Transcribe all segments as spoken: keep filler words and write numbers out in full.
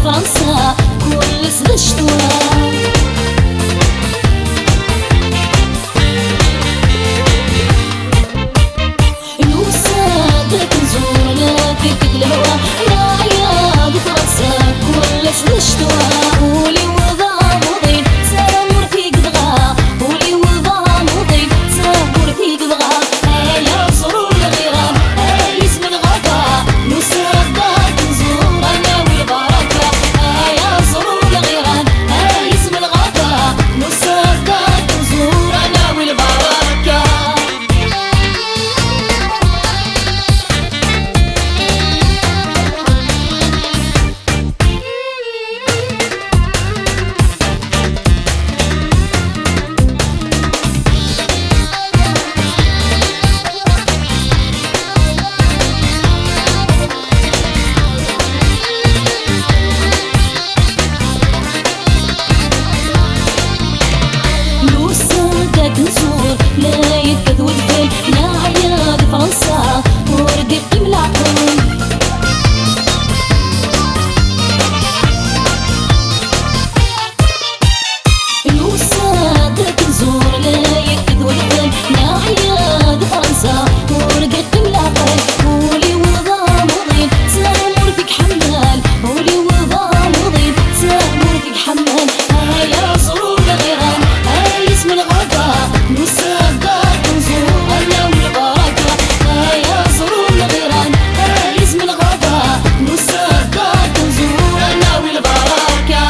Fransa, kullec d ccetwa. Nusa-d ad k-nẓur, la tikkelt lehwa, neɛya di Fransa, kullec d ccetwa. Ul-iw d amuḍin, d tamurt i yebɣa, ul-iw d amuḍin, d tamurt i yebɣa. Ay aẓru n lɣiran, ay isem n lɣaba, nusa-d ad k-nẓur, ad nawi lbaraka. Ay aẓru n lɣiran, ay isem n lɣaba, nusa-d ad k-nẓur, ad nawi lbaraka. Nusa-d ad k-nẓur, la yekkat wedfel, neɛya di Fransa, ur d-iqqim leɛqel. Nusa-d ad k-nẓur, la yekkat wedfel, neɛya di Fransa, ur d-iqqim leɛqel. Ul-iw d amuḍin, d tamurt i iḥemmel, ul-iw d amuḍin, d tamurt i iḥemmel. Ay aẓru n lɣiran, ay isem n lɣaba, nusa-d ad k-nẓur, ad nawi lbaraka. Ay aẓru n lɣiran, ay isem n lɣaba, nusa-d ad k-nẓur, ad nawi lbaraka.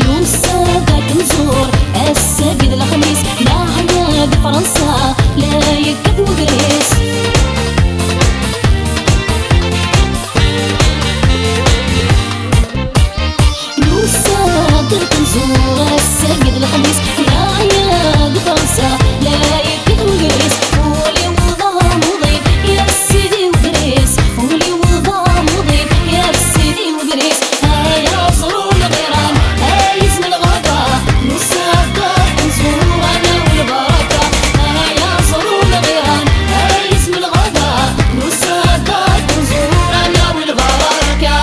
Nusa-d ad k-nẓur, ass-agi d lexmis, neɛya di Fransa, la yekkat wegris. Nusa-d ad k-nẓur, ass-agi d lexmis, neɛya di Fransa, la yekkat wegris. Ul-iw d amuḍin, ya sidi wegris, ul-iw d amuḍin, ya sidi wegris. Ay aẓru n lɣiran, ay isem n lɣaba, nusa-d ad k-nẓur, ad nawi lbaraka. Ay aẓru n lɣiran, ay isem n lɣaba, nusa-d ad k-nẓur, ad nawi lbaraka.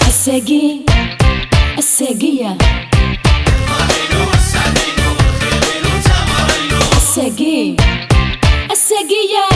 Ass-agi, ass-agi, ass-agi, ass-agi, ya.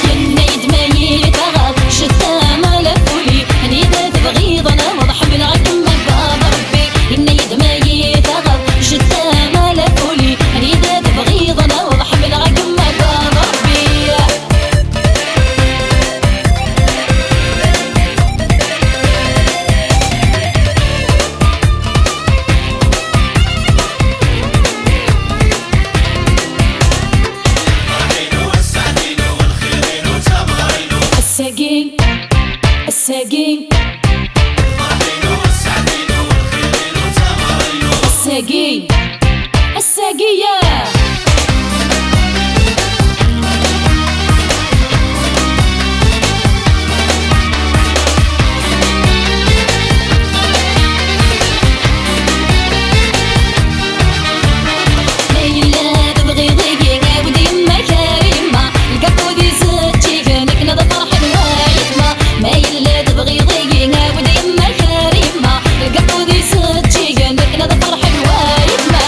Yenna-yi-d ma yi-taɣeḍ, je t'aime à la folie. Anida tebɣiḍ ad naweḍ, ḥemmleɣ-kem ma yebɣa Rebbi. Yenna-yi-d ma yi-taɣeḍ, je t'aime à la folie. Anida tebɣiḍ ad naweḍ, ḥemmleɣ-kem ma yebɣa Rebbi. Ass-agi, ass-agi, ass-agi, ass-agi, ya. Ma yella tebɣiḍ-iyi, awi-d yemma-k ar yemma, lgaṭu d iseǧǧigen akken ad ferḥen wayetma. Ma yella tebɣiḍ-iyi, awi-d yemma-k ar yemma, lgaṭu d iseǧǧigen akken ad ferḥen wayetma.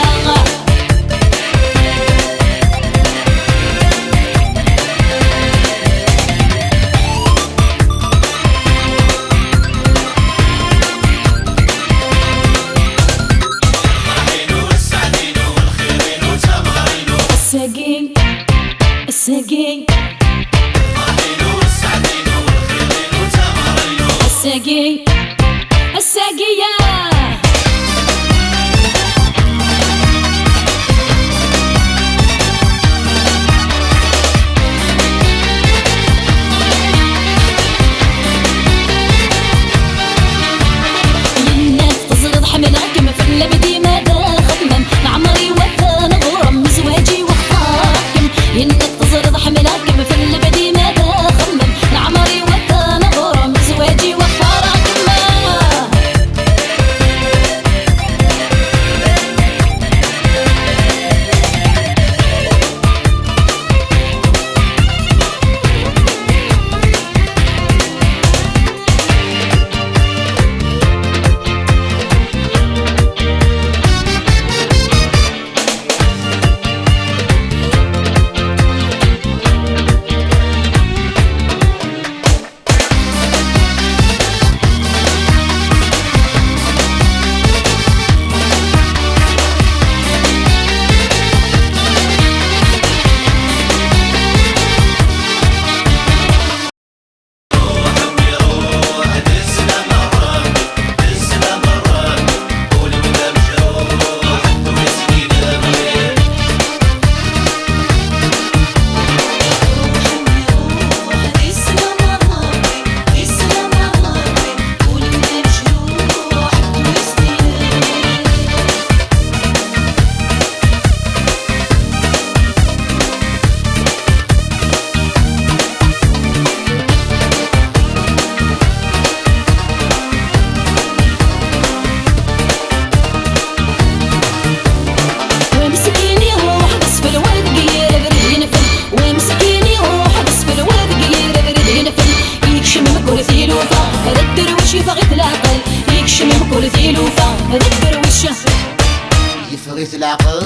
Ɣit leɛqel.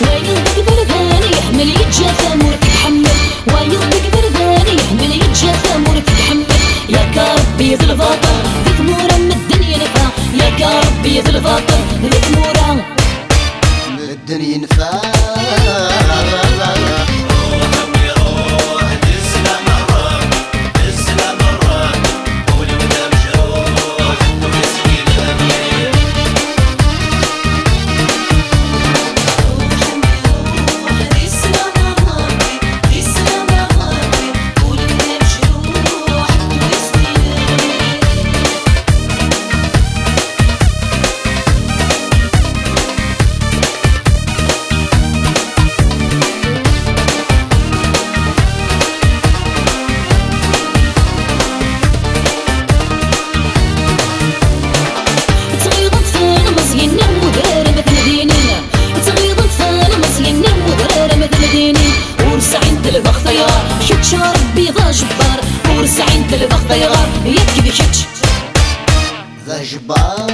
Wayeḍ deg iberdan yeḥmel yeǧǧa tamurt tḥemmel. Wayeḍ deg iberdan yeḥmel yeǧǧa tamurt tḥemmel. Yerka Rebbi d lbaṭel, di tmura medden yenfa. Yerka Rebbi d lbaṭel, di tmura medden yenfa. Ttɣiḍent telmeẓyin am udrar am temdinin. Ttɣiḍent telmeẓyin am udrar am temdinin. Ur sɛint lbext ayɣer kečč a Rebbi d ajebbar. Ur sɛint lbext ayɣer yak d kečč d ajebbar.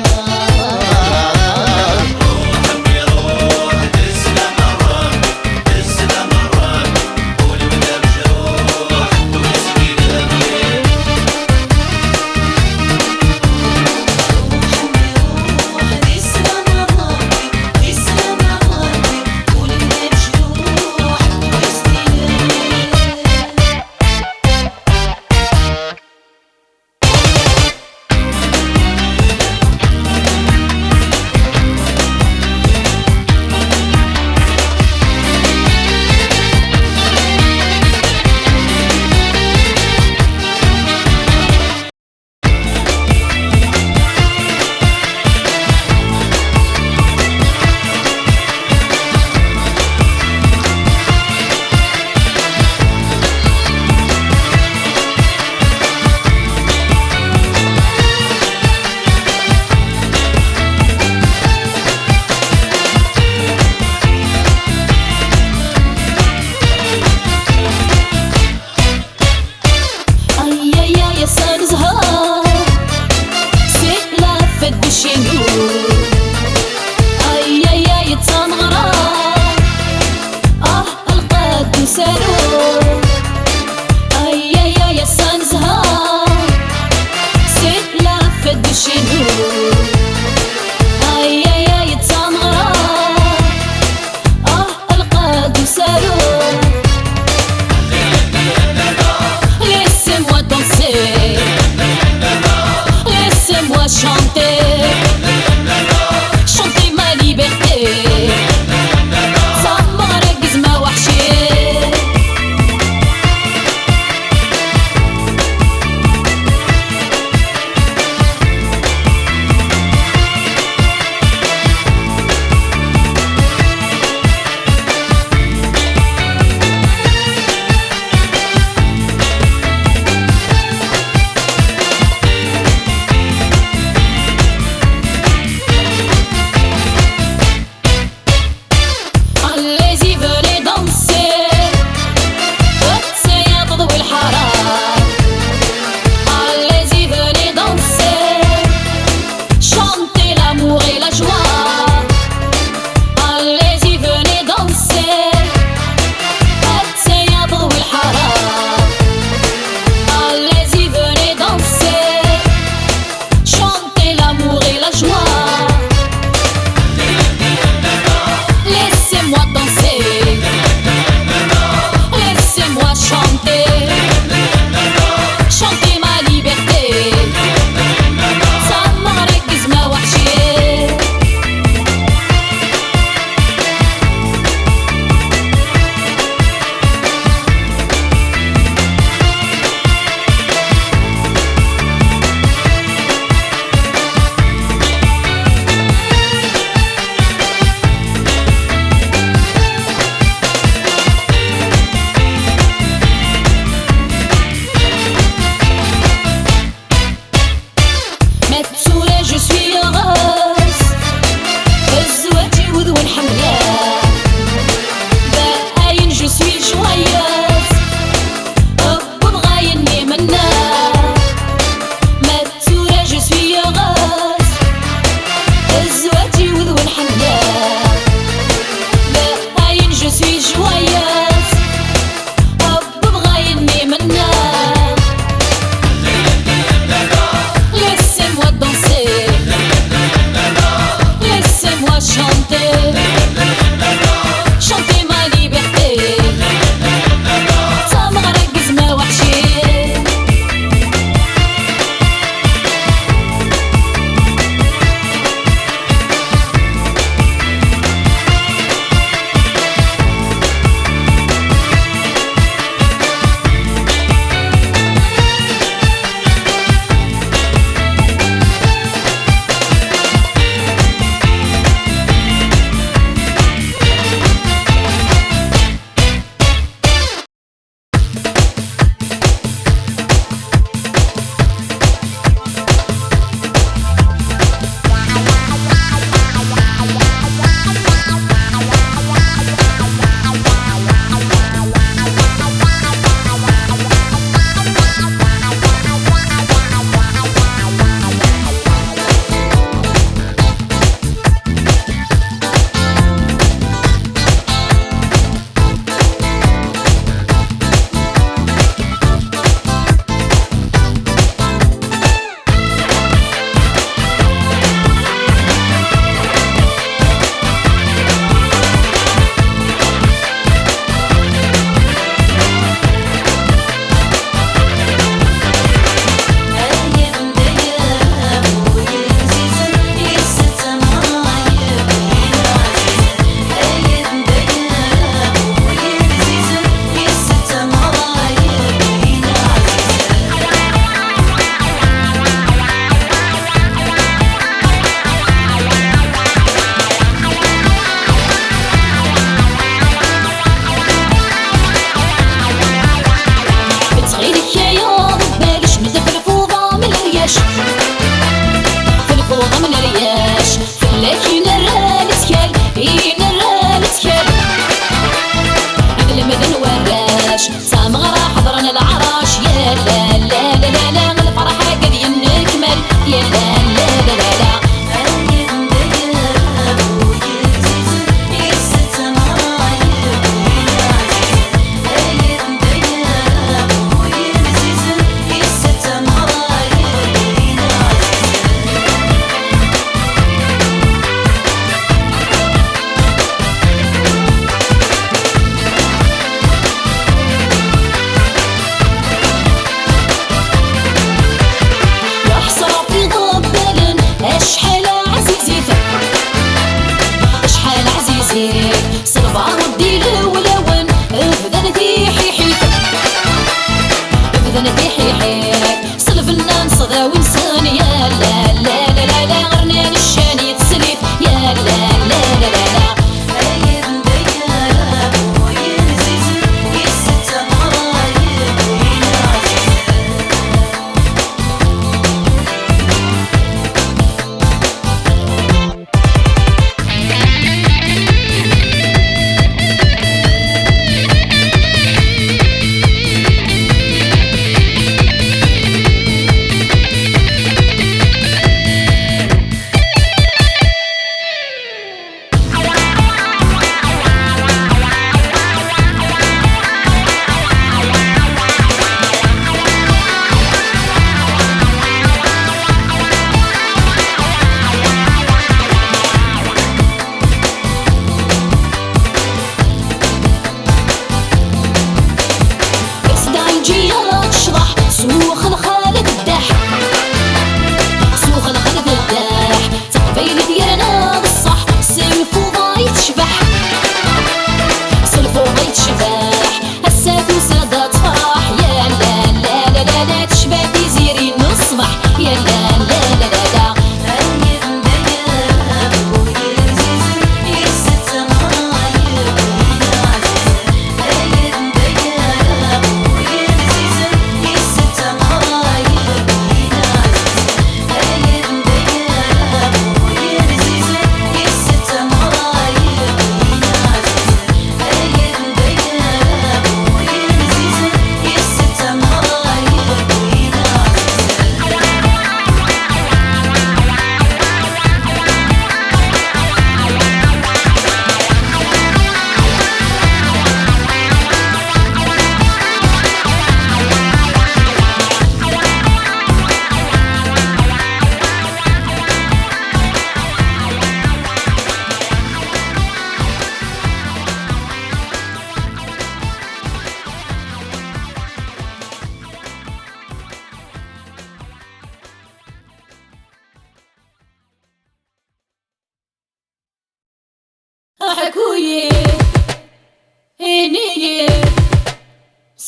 Ay, ay, ay, ass-a nezha, c'est la fête de chez nous. Ay, ay, ay, d tameɣra, ah, lqedd usaru. Ay, ay, ay, ass-a nezha, c'est la fête de chez nous. Ay, ay, ay, d tameɣra, ah, lqedd usaru. Laissez-moi danser, laissez-moi chanter, chanter ma liberté. Summer is my wahshi.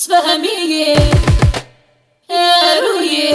Sefhem-iyi, aru-yi.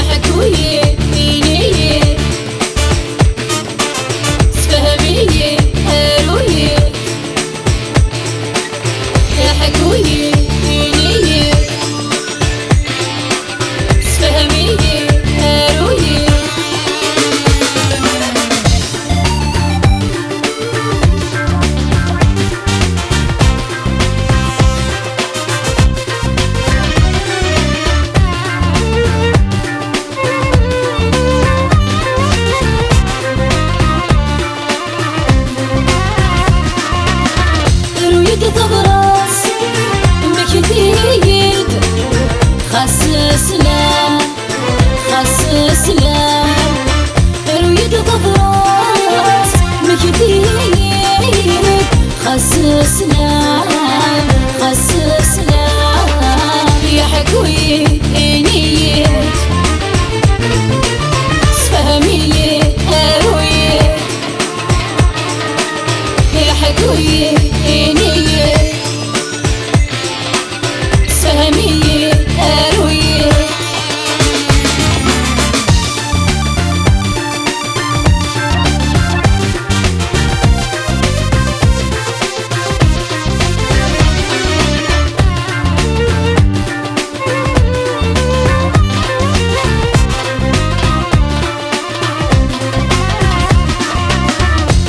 Ḥku-yi, ini-yi, sefhem-iyi, aru-yi. Ḥku-yi, ini-yi, sefhem-iyi, aru-yi. Aru-yi-d tabrat, mmekti-yi-d, xas slan. Xas slan, aru-yi-d tabrat, mmekti-yi-d. Xas slan, xas slan, yeḥku-yi, ini-yi, sefhem-iyi, aru-yi, yeḥku-yi, ini-yi. Sefhem-iyi, aru-yi.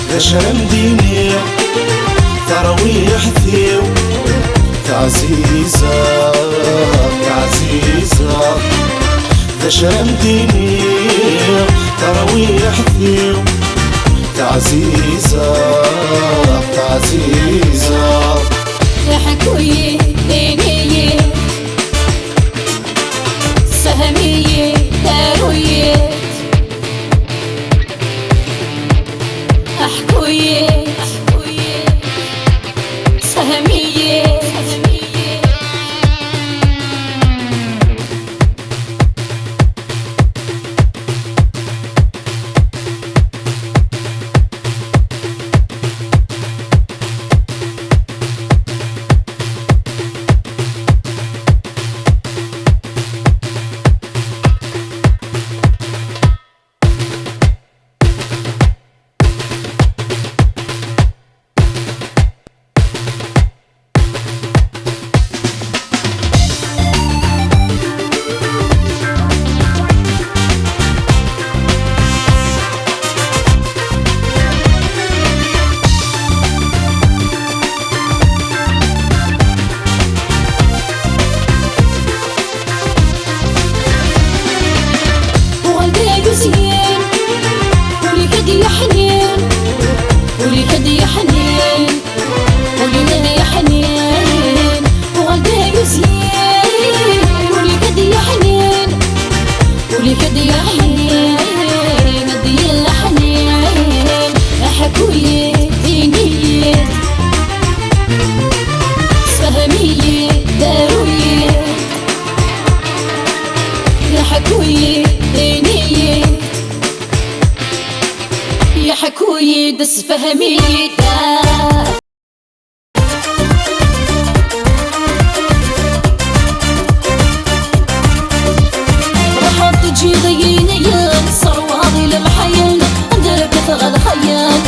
D acu ara m-d-iniɣ, tarwiḥt-iw, taɛziza, taɛziza. D acu ara m-d-iniɣ, tarwiḥt-iw, taɛziza, taɛziza. Ḥku-yi, ini-yi, sefhem-iyi, aru-yi. Ḥku-yi, sefhem-iyi. Uɣal d ayuziyen, ul-ik ad yeḥnin, ul-ik ad yeḥnin, ul-ik ad yeḥnin. Uɣal d ayuziyen, ul-ik ad yeḥnin, ul-ik ad yeḥnin, ad yeḥnin. Ḥku-yi-d, ini-yi-d, sefhem-iyi-d, aru-yi-d. Ḥku-yi-d, ini-yi-d, ḥku-yi-d, sefhem-iyi-d. Ruḥeḍ teǧǧiḍ-iyi-d sserwaḍ i lemḥayen, anda rekdeɣ lxayen.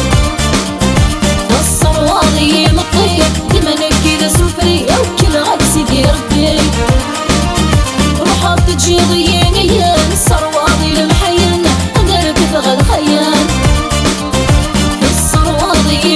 Tesserwaḍ-iyi imeṭṭi, dima nekki d asufri, awkleɣ-ak Sidi Rebbi. Ruḥeḍ teǧǧiḍ-iyi-d sserwaḍ i lemḥayen, anda rekdeɣ lxayen. Tesserwaḍ-iyi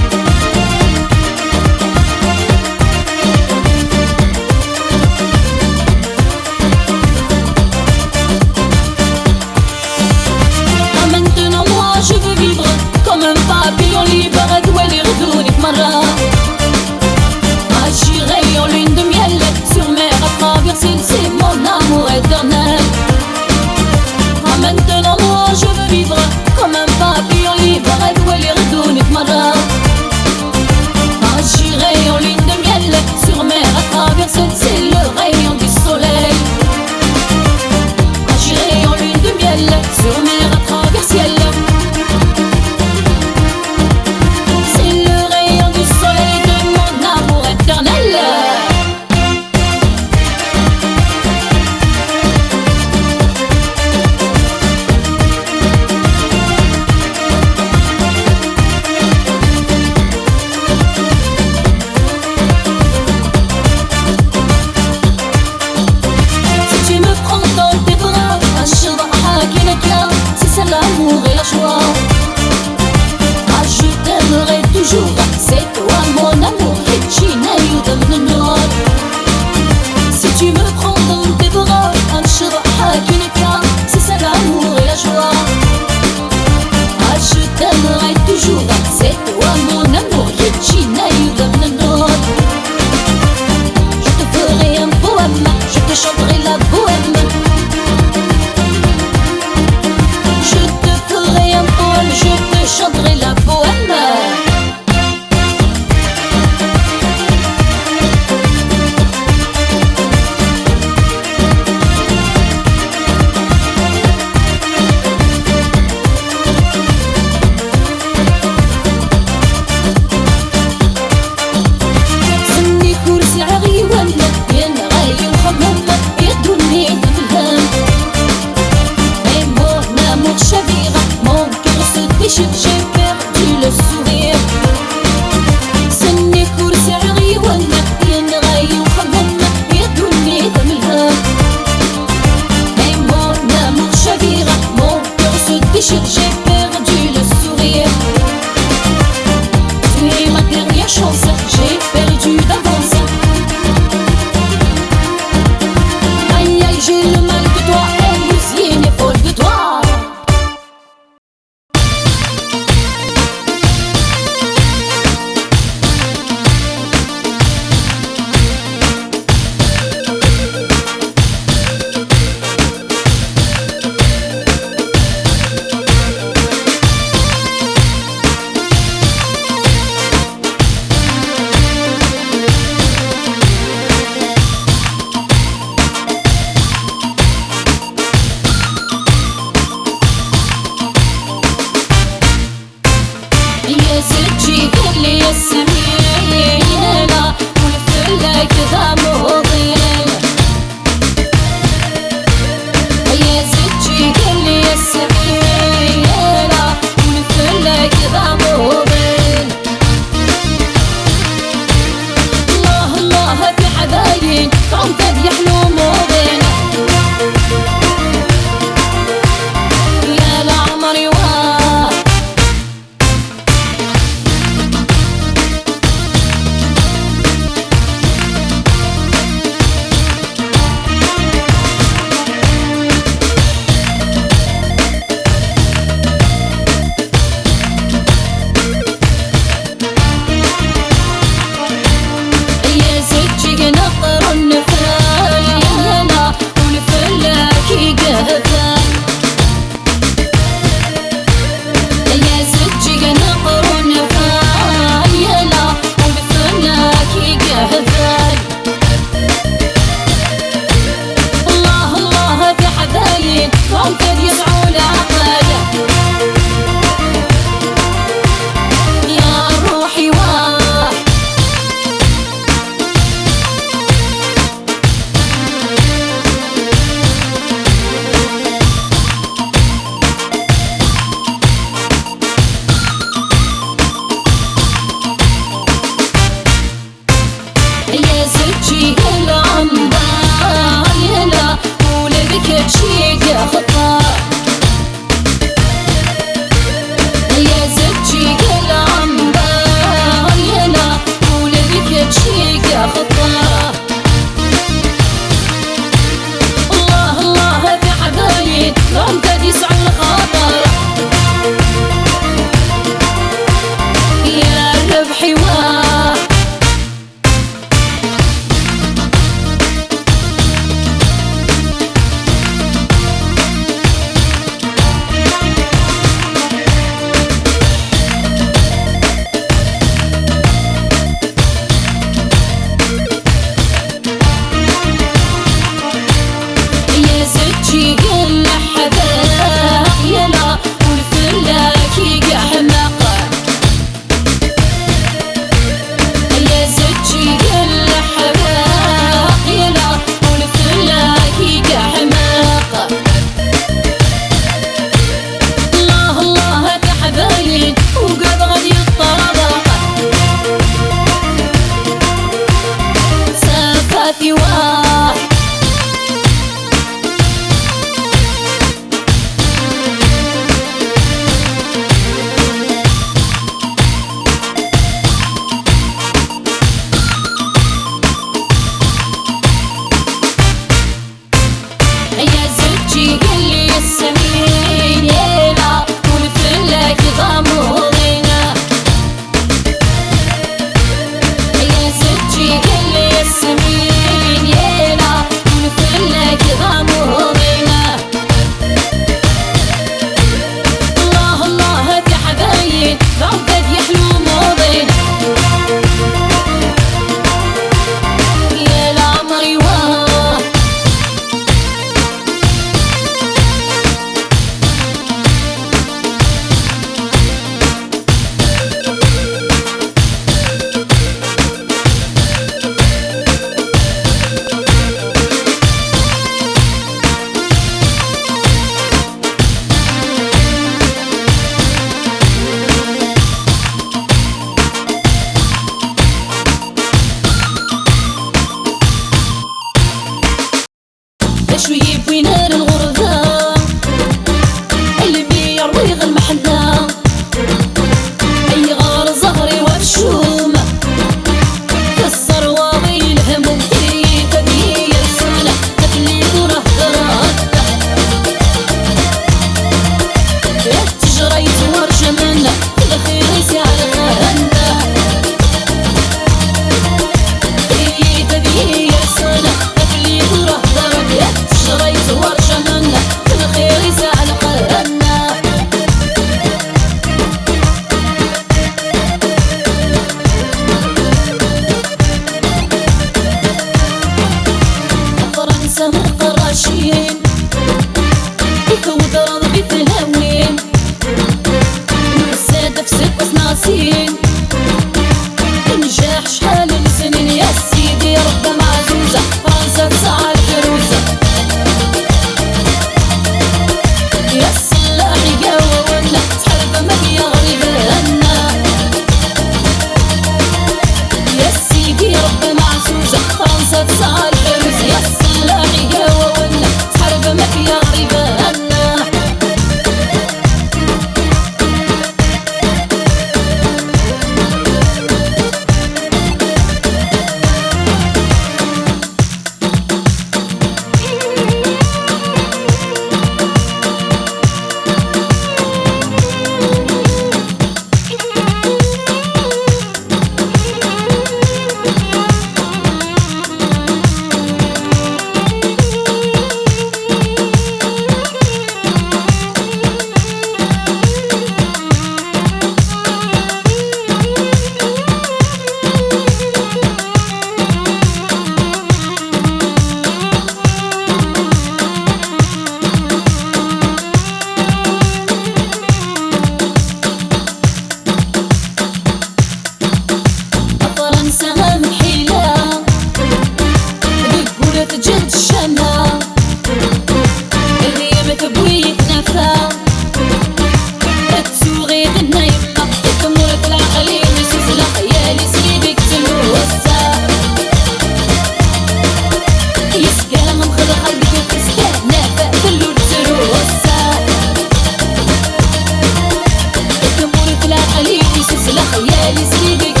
Yal iskidib